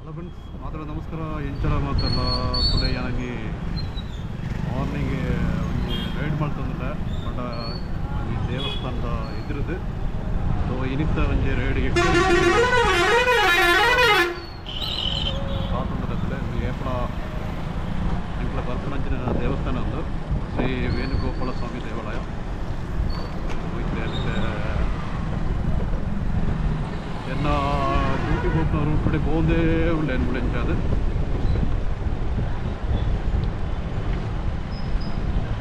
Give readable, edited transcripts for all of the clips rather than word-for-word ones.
Hello friends, ಮಾತ್ರ ನಮಸ್ಕಾರ. ಎಂಚರ ಮಾತೆಲ್ಲ ತುಲೆ ಯಾನಂಗಿ ಮಾರ್ನಿಂಗ್ ಒಂಜಿ ರೈಡ್ ಮಾಡ್ತಂದಿಲ್ಲ, ಬಟ್ ಒಂಜಿ ದೇವಸ್ಥಾನದ ಎದುರುದು. ಸೊ ಇನಿತ್ತ ಒಂಜಿ ರೈಡ್ಗೆ ಕಾತಂದ್ರೆ ಏಪಡ ಎಂಕ್ಲ ಬರ್ಪನಂಚಿನ ದೇವಸ್ಥಾನ ಒಂದು ಶ್ರೀ ವೇಣುಗೋಪಾಲ ಸ್ವಾಮಿ ದೇವಾಲಯ. ಎನ್ನ ಡ್ಯೂಟಿ ಹೋಗ್ನ ರೂಟ್ ಕಡೆ ಹೋದೇ ಉಳ್ಳೆ ಎಂಚಾದ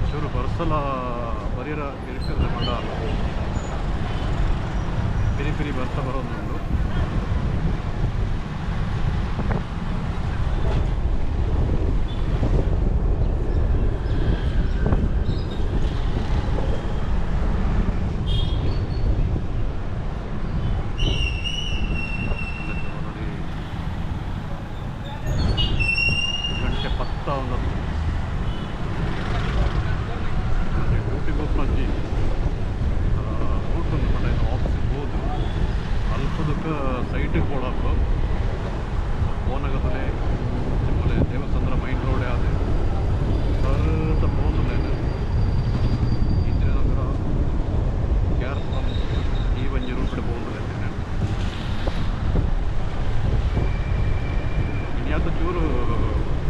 ಚೂರು ಬರ್ಸಲ ಬರೀರ ಇರ್ತದೆ, ಮಂಡ ಪಿರಿ ಪಿರಿ ಬರ್ಸ ಬರೋದುಂಟು. ಡ್ಯೂಟಿ ಗೋಪುರಂಜಿ ರೂಟ್ ಒಂದು ಪಂಡ ಆಫೀಸಿಗೆ ಹೋದು ಅಲ್ಪದಕ್ಕೆ ಸೈಟಿಗೆ ಬೋಡಾಕು ಫೋನಾಗತ್ತಲೇ ನಿಮ್ಮಲ್ಲಿ ದೇವಸ್ಥಾನದ ಮೈನ್ ರೋಡೇ ಆದ ಸರ್ತ ಪೋಂದುಲ್ಲೇನು ಇಂದಿರಾನಗರ ಕ್ಯಾರ್ಪುರಂ ಈ ಒಂಜಿ ರೂಟ್ ಪೋಂದುಲ್ಲೇನು. ಇನ್ಯಾತ ಚೂರು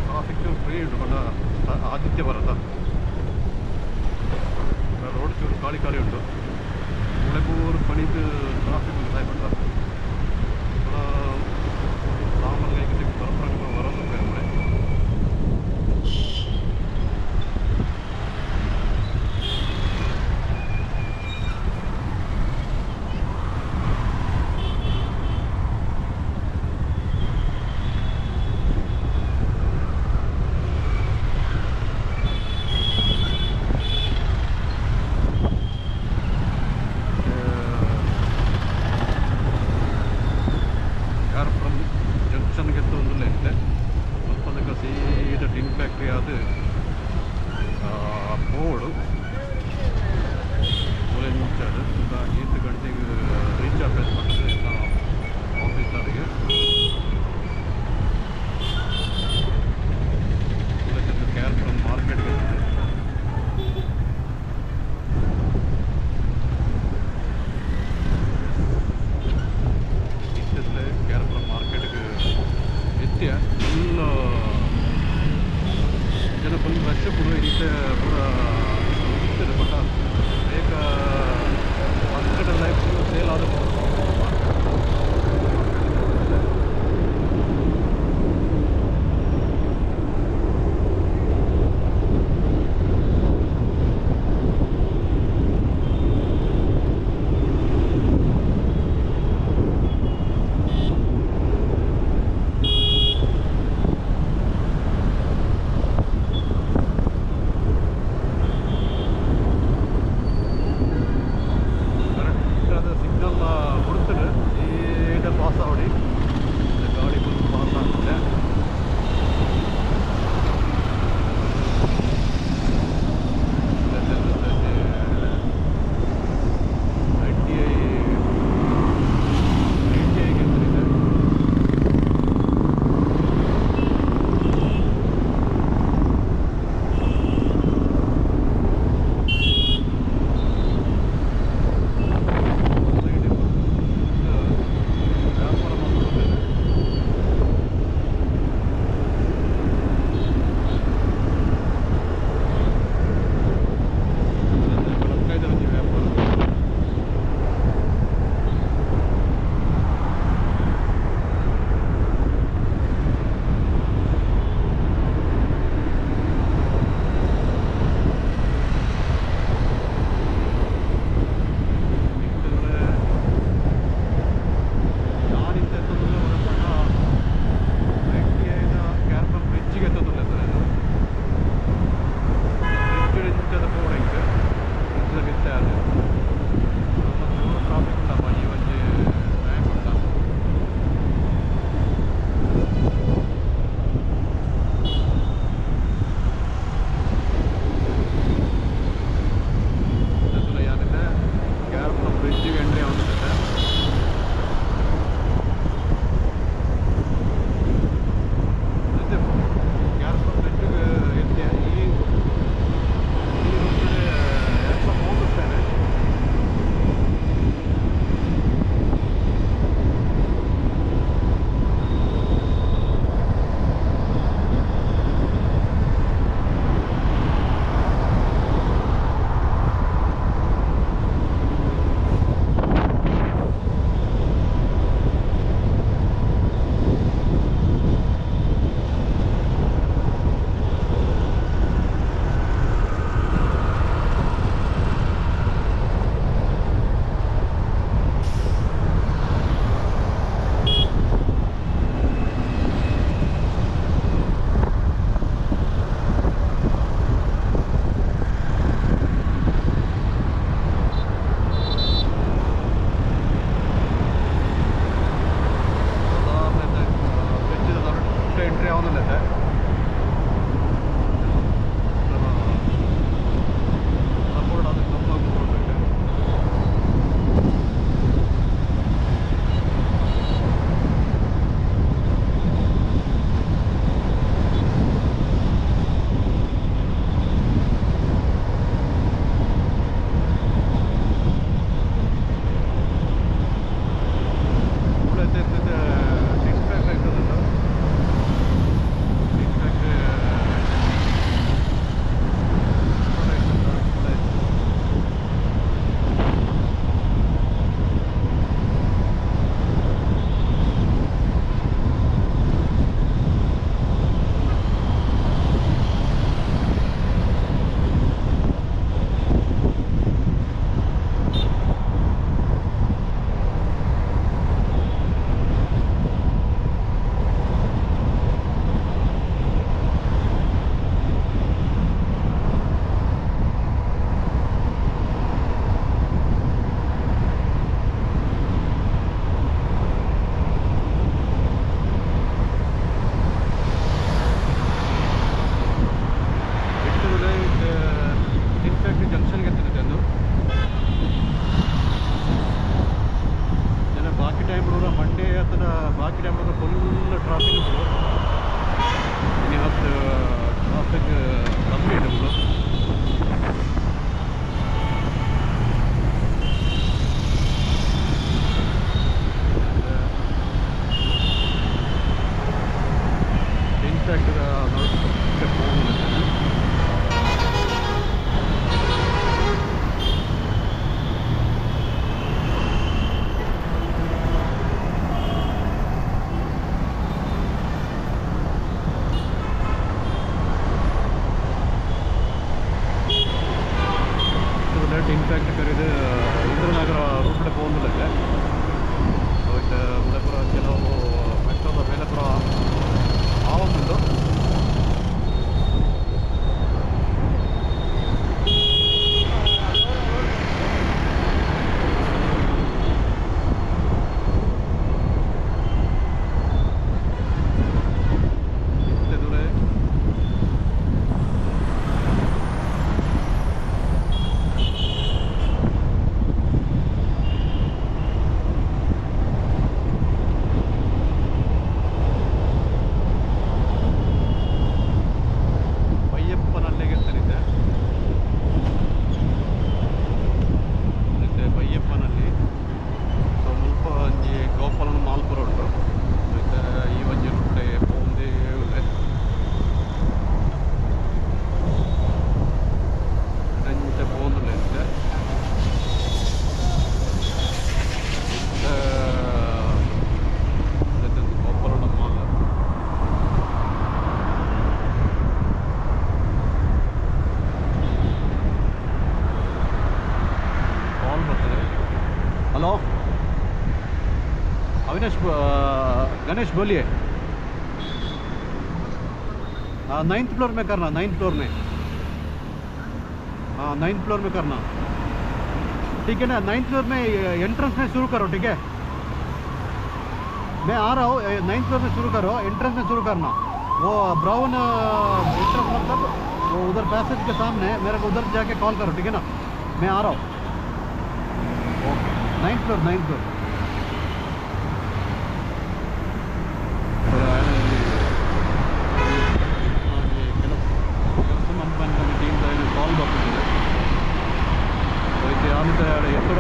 ಟ್ರಾಫಿಕ್ ಚೂರು ಫ್ರೀ ಉಂಟು, ಪಂಡ ಆದಿತ್ಯ ಬರತ್ತ ರೋಡ್ ಚೂರು ಖಾಲಿ ಖಾಲಿ ಉಂಟು. ಮುಳೆಪೂರು ಪಣಿದು ಟ್ರಾಫಿಕ್ ಉಂಟು ಸಾಯಿ ಪಂಡ ಸಾಮಾನ್ಯ ಬರಪ್ಪ ಬರೋದು ಮುಳೆ. ಜಂಕ್ಷನ್ಗೆ ಎತ್ತೊಂದುಲ್ಲೆ ಅಲ್ಪದಕ್ಕೆ ಸೀದಾ ಟಿನ್ ಫ್ಯಾಕ್ಟ್ರಿ ಆದ ಬೋರ್ಡು ಮೂಲೆಂಚಾಡು 8 ಗಂಟೆಗೆ ರೀಚ್ ಆಗಬೇಕು ಪಟ್ಟದೆ ಆಫೀಸ್ ಅಡಿಗೆ. ಕೇರ್ಪುರಂ ಮಾರ್ಕೆಟ್ಗೆ ಇತ್ತಿದ್ರೆ ಕೇರ್ಪುರಂ ಮಾರ್ಕೆಟ್ಗೆ ಎತ್ತಿಯ ಫುಲ್ ಜನ ಫುಲ್ ರಶ್ ಕೂಡ ಇರುತ್ತೆ, ಪೂರ ಇರ್ತದೆ. ಬಟ್ ಬೇಗ market life sale ಆದ ಟ್ರಾಫಿಕ್ ಉಂಟು ಇನಿ ಆತ್ ಟ್ರಾಫಿಕ್ ಕಮ್ಮಿ ಉಂಟು. ಇನ್ಫ್ಯಾಕ್ಟ್ ಇನ್ಫ್ಯಾಕ್ಟ್ ಕರೀದು ಇಂದ್ರನಗರ ರೂಟ್ ಪೋಂದುಲ್ಲೆ. ಸೊ ಇತ್ತೆ ಮುಲ್ಪುರ ಕೆಲವು ಮೆಟ್ರೋದ ಬೇಲೆಪುರ ಆವೊಂದುಂಡು. ಬೈಯಪ್ಪನಲ್ಲಿ ಸೊ ಮುಲ್ಪ ಒಂಜಿ ಗೋಪಾಲನ ಮಾಲ್ಪುರ ಉಂಟು. ಇತ್ತೆ ಈ ಒಂಜಿ ರೂಟ್ ಪೋಂದೇ ಉಲ್ಲೆ. ಅಂಚ ಪೋಂದುಲ್ಲೆ ಇತ್ತೆ. ಇತ್ತೆ ಗೋಪಾಲನ ಮಾಲ್. हेलो अविनाश गणेश बोलिए। 9th floor में करना, 9th floor में। हाँ 9th floor में करना, ठीक है ना। 9th floor में एंट्रेंस में शुरू करो, ठीक है। मैं आ रहा हूँ, 9th floor में शुरू करो, एंट्रेंस में शुरू करना। वो ब्राउन एंट्रेंस मतलब वो उधर पैसेज के सामने, मेरे को उधर जाके कॉल करो, ठीक है ना। मैं आ रहा हूँ। Okay, 9th floor, 9th floor. ಕೆಲಸ ಮಂಪನ್ ಟೀಮ್ ಕಾಲ್ ಬರ್ತಿದೆ. ಆಮೇಲೆ ಎತ್ತಡ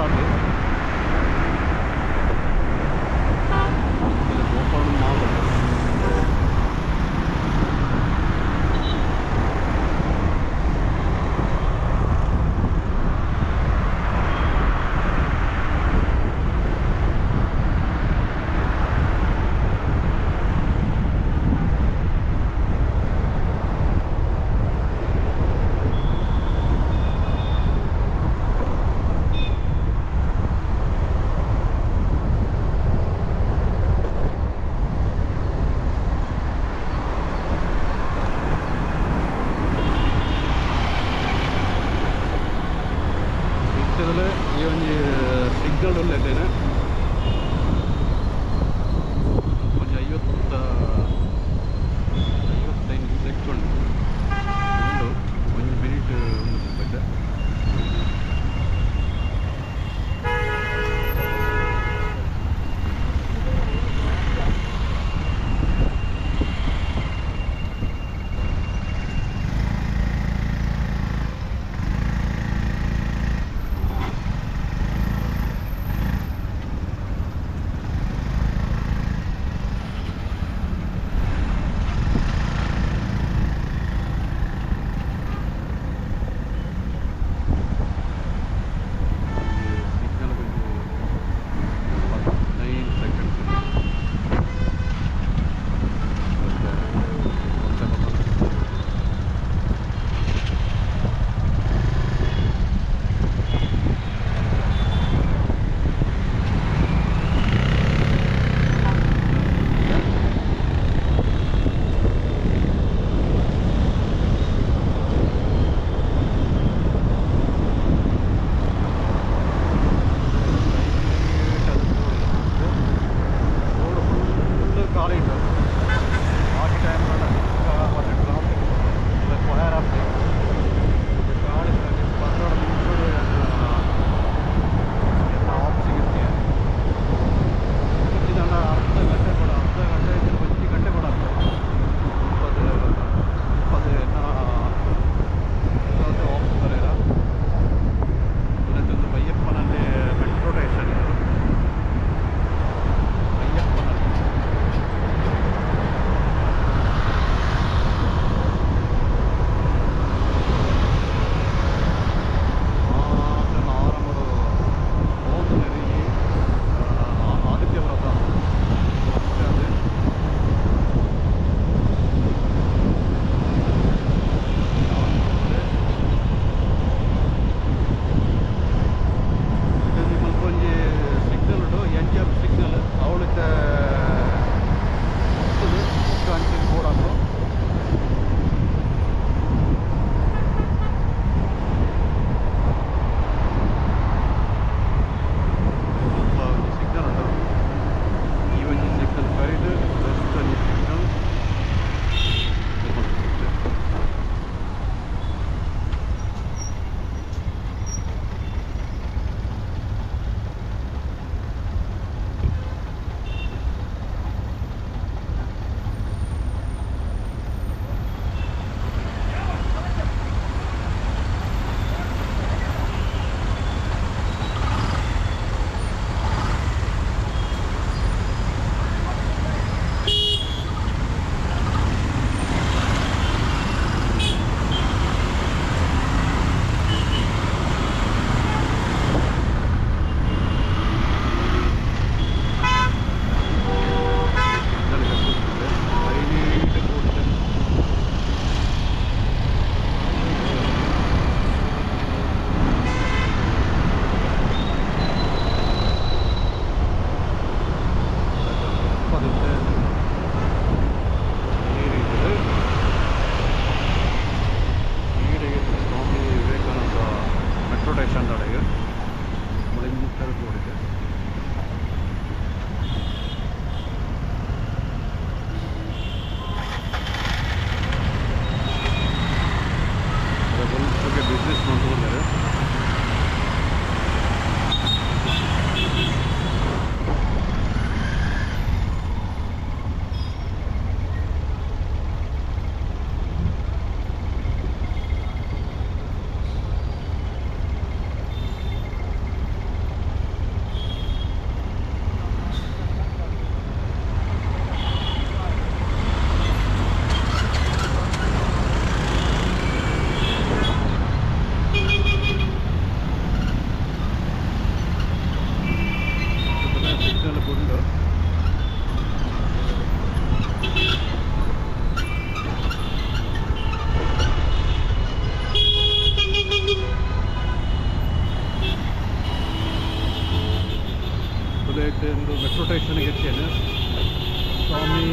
ಗೋಪಾಲ ಮಾಲ್. ಈ ಒಂಜಿ ಸಿಗ್ನಲ್ ಉಲ್ಲೆದೇನೆ ಒಂಜಿ 55 ಸೆಕೆಂಡ್ ಉಂಡು, ಒಂಜಿ ಮಿನಿಟ್ ಉಂಡು ಬಗ್ಗೆ.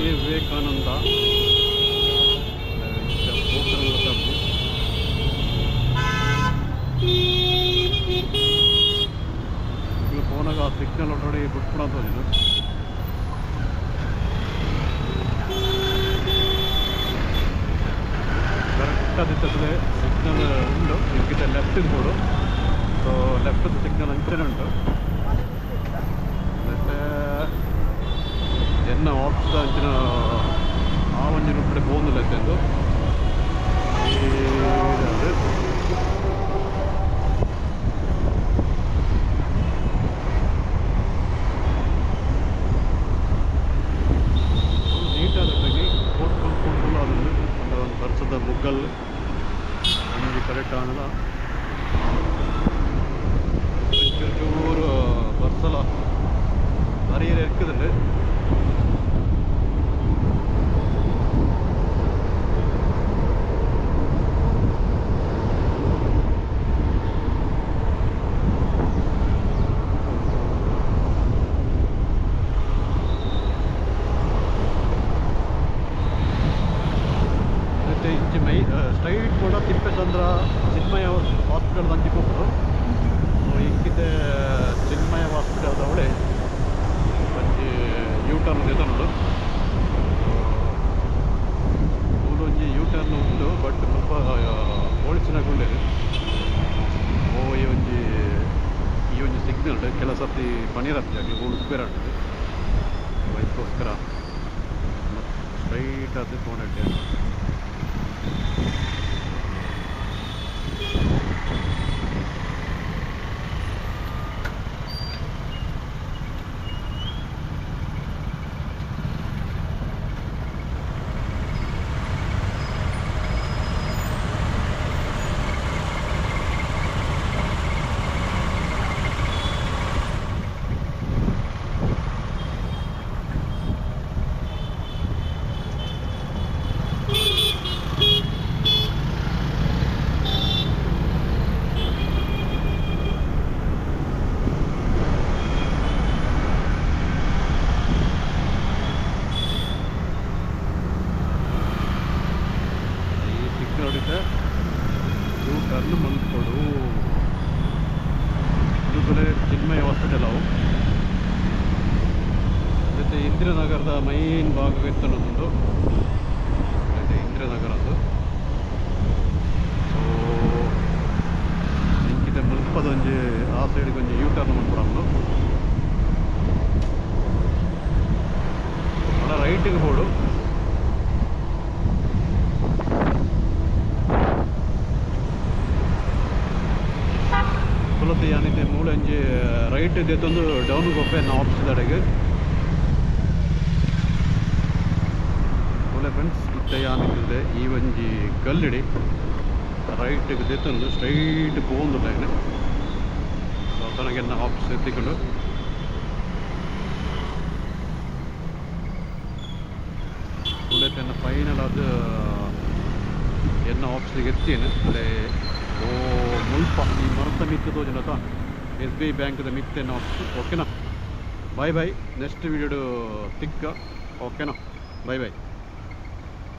Swami Vivekananda ಪೋನಾಗ signal already ಬುಟ್ಪುಡ ಅಂತ. ಕರೆಕ್ಟ್ ಅದಿತ್ತದೆ ಸಿಗ್ನಲ್ ಉಂಟು ಇದಕ್ಕಿಂತ ಲೆಫ್ಟ್ ಬೋಡು. So left signal ಅಂಚನೆ ಉಂಟು. ಮತ್ತೆ ಎನ್ನ ಆಫೀಸ್ ಅಂಚಿನ ಆ ಒಂಜಿ ರೂಪಡೆ ಪೋಂದಿಲ್ಲ ಇತ್ತೆಂದು. ನೀಟಾದ ಬಗ್ಗೆ ಕೋಟ್ ಫುಲ್ ಅದನ್ನು ಒಂದು ವರ್ಷದ ಮುಗ್ಗಲ್ ಒಂಜಿ ಕರೆಕ್ಟ್ ಆನಲ್ಲ ಚೂರು ಚೂರು ಬರ್ಸಲ ಬರಿಯರೆ ಇರ್ಕುದುಂಡು. ಮತ್ತೆ ಇಂಚಿ ಮೈ ಸ್ಟ್ರೈಟ್ ಕೂಡ ತಿಪ್ಪೇಸಂದ್ರ ಚಿನ್ಮಯ ಹಾಸ್ಪಿಟಲ್ ಅಂಚಿ ಪೋಪುಂಡು. ಸೊ ಇಂಕಿತೆ ಚಿನ್ಮಯ ಹಾಸ್ಪಿಟಲ್ ಅವಳೆ ಒಂಜಿ ಯೂ ಟರ್ನ್ ದೆತೊನೊಡು. ಮೂಲು ಒಂಜಿ ಯೂ ಟರ್ನ್ ಉಂಡು, ಬಟ್ ಸ್ವಲ್ಪ ಪೊಲೀಸಿನಕುಲು ಓ ಈ ಒಂಜಿ ಸಿಗ್ನಲ್ ಕೆಲ ಸರ್ತಿ ಪನೀರ್ ಆಗ್ಲಿ ಓಲು ಉಪ್ಪೇರ ಉಂಟು. ಅದಕ್ಕೋಸ್ಕರ ಸ್ಟ್ರೈಟ್ ಆದ ಪೋನೆಟ್ಟೆ. ನೋಡಿದ್ದೆ ಯೂ ಟರ್ನ್ ಮಲ್ಪೊಡು. ಇದು ಚಿನ್ಮಯ ಹಾಸ್ಪಿಟಲ್ ಅವು. ಜೊತೆ ಇಂದಿರಾನಗರದ ಮೈನ್ ಭಾಗ ಇತ್ತು ಇಂದಿರಾನಗರದ್ದು. ಸೊ ಇಂಕಿತೆ ಮುಲ್ಪದ ಒಂಜಿ ಆ ಸೈಡ್ಗೆ ಒಂಜಿ ಯೂ ಟರ್ನ್ ಮಲ್ಪೊಡು. ರೈಟಿಗೆ ಬೋಡು. ಯಾನಿತೆ ಮೂಲ ಒಂಜಿ ರೈಟ್ ದೆತ್ತೊಂದು ಡೌನ್ ಗೊಪ್ಪೆ ಆಫೀಸ್ ದಡೆಗೆ. ಮೂಲೆ ಫ್ರೆಂಡ್ಸ್ ಇತ್ತೆ ಯಾನಿತ್ತಿದೆ ಈ ಒಂಜಿ ಗಲ್ಲಿಡಿ ರೈಟ್ ದೆತ್ತೊಂದು ಸ್ಟ್ರೈಟ್ ಪೋಂದು ಲೈನ್. ಸೊ ತನಗೆನ್ನ ಆಫೀಸ್ ಎತ್ತಿಕೊಂಡು ಮೂಲೆ ಫೈನಲ್ ಅದು ಎನ್ನ ಆಫೀಸಿಗೆ ಎತ್ತೀನಿ. ಅಲ್ಲೇ ಓ ಮುಲ್ಪ ಈ ಮರತ ಮಿತ್ತು ತೋಜುಂಡತ S B I ಬ್ಯಾಂಕ್ದ ಮಿತ್ತೆನ್ನ office. ಓಕೆನಾ, ಬಾಯ್ ಬಾಯ್. ನೆಕ್ಸ್ಟ್ ವೀಡಿಯೋ ತಿಕ್ಕ. ಓಕೆನಾ, ಬಾಯ್ ಬಾಯ್.